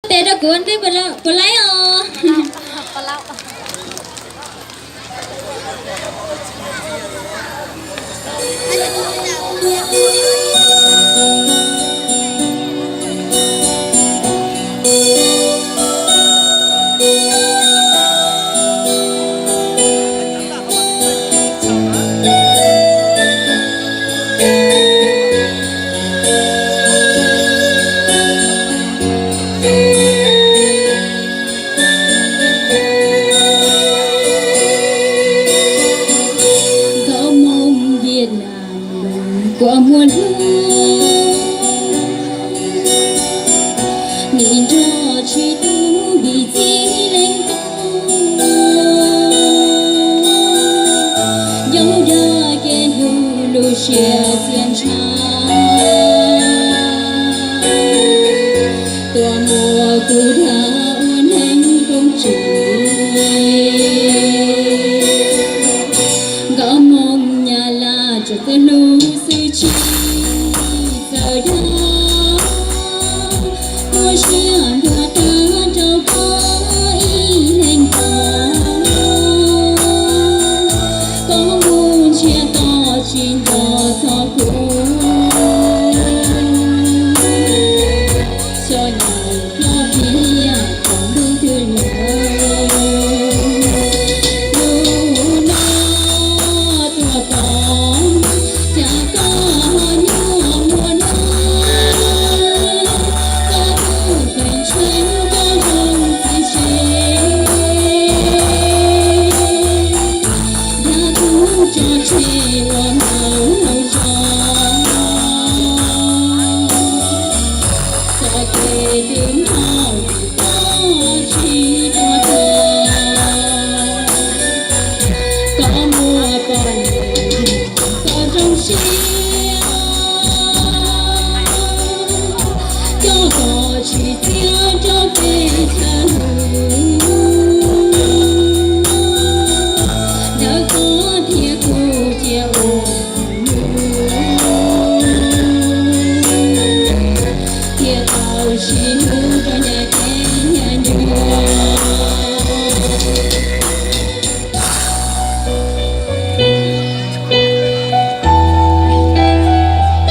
Tes rau kuv ua ntej puas laib os? Nkauj Hmoob Viaj Nam kua muag hlub, nim nrog tsis tub nim txiv leej tub, yog dag kev hlub lub siab txiaj ntshav, tuaj muab kuv dag ua neeg koob tsis. Nkauj Hmoob Nyab Laj tsuas txawj hlub xwb tsis txawj dag, muab siab ntuag tag rau koj ib leeg tag. Koj mus ntsiag to tsis nco txog kuv, xyov nyob ploj tiag kom lub twg lawm. Lub no tuaj tod, cas koj ho nyuaj muaj no, koj tus peem tshee koj zoo txiv tsev, dag kuv tso tseg ua ntaub hau zog. Txoj kev twb nyob koj tsis tuaj tag, koj muaj poj niam koj zoo siab, coj koj tsis txiav rau peb chaw.